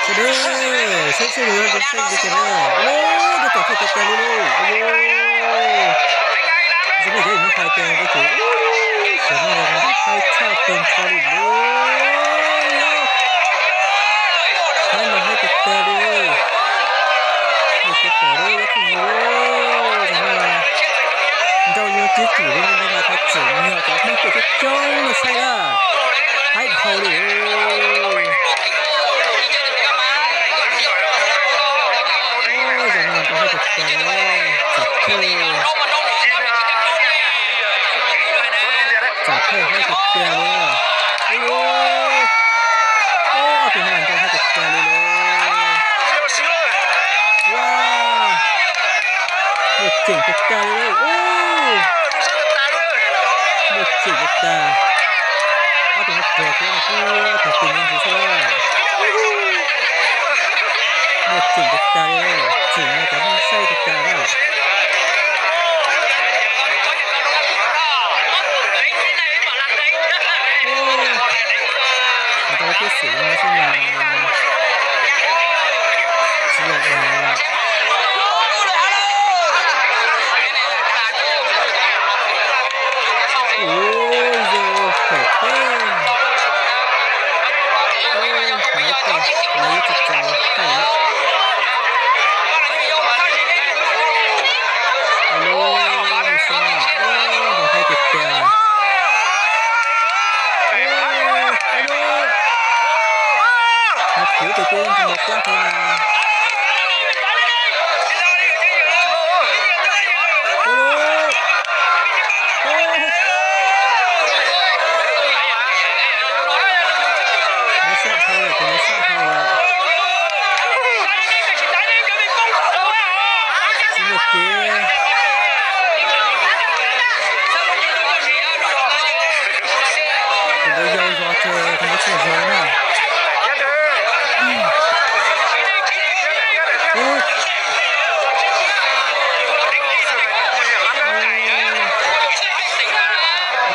Sawv daws, saib sawv daws, saib sawv daws, ua, rau tom thawj tag tag li lauj. Zoo li cov no hais tias, xyov no yog haib tshaj plaws nrho li lauj. Haib no haib tag tag li. Ua, tsis pom li, ua, tsis pom li. Zoo no nrau yug tib cum li no mas thov txim nyog cov Hmoob tuaj coob coob no saib na. Haib dhau li. Zaum no mas nrau haib tag tag li, tsam thawj, tsam thawj haib tag tag li. Ob tug no mas nrau haib tag tag li lauj. Ua, muaj ceem tag tag li lauj. Muaj ceem tag tag. Ob tug no tuag thiab no kuj tag tis me ntsis xwb na. Muaj ceem tag tag li, tsim no cov Hmoob saib tag tag na. Nrau peb xwm no xwb mas tsis yog dag lawm. Ua, zoo khaum thiab. Lawv tsis txaus thaij lawm. Ua, zoo, nrau haib tiag tiag. Ua, ua, no kuv tus tij nrau plab qhov no. Ua, ua, lawv sab dhau lawm, tus no sab dhau lawm. Tsis muaj kev. Tus ntawd yau zog ces tus ntawd tsis zog na. Tus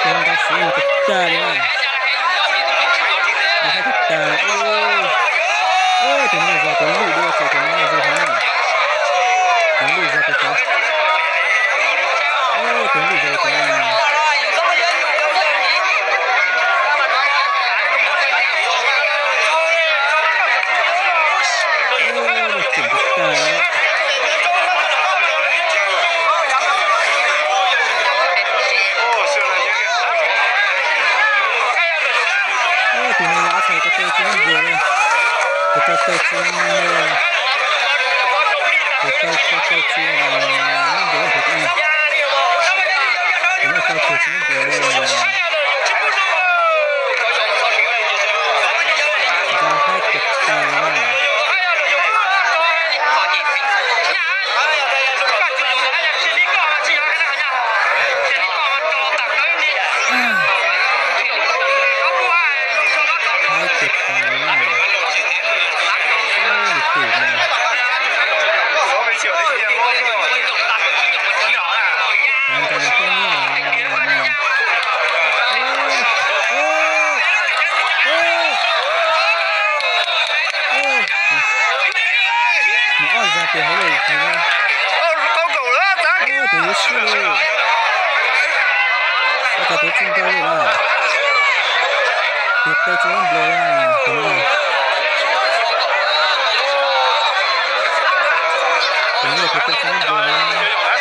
ntawd siv tag tag li na. Ntawd haib tag tag. Tus no zog tus lwj dua ces tus no zog heev na. Tus lwj zog tus tod. Tus lwj zog tus tod. Tseem tag tag. Tus no yog ob txhais ko taw tsis muab nplua li. Ko taw tsis muab, ko taw ko taw tsis muab nplua li. Tus no ko taw tsis muab nplua li. Nrau haib tiag tiag li na. Haib tiag tiag li na. Lwm tus na. Haib nrau li peb nyiaj no. Nws ob zag tias hauv lawm tus no. Tus yuav sib li. Ua cas tus tsis nrau li na. Tus taw tsis muab nplua li na, tus no na. Tus no tus taw tsis muab nplua li.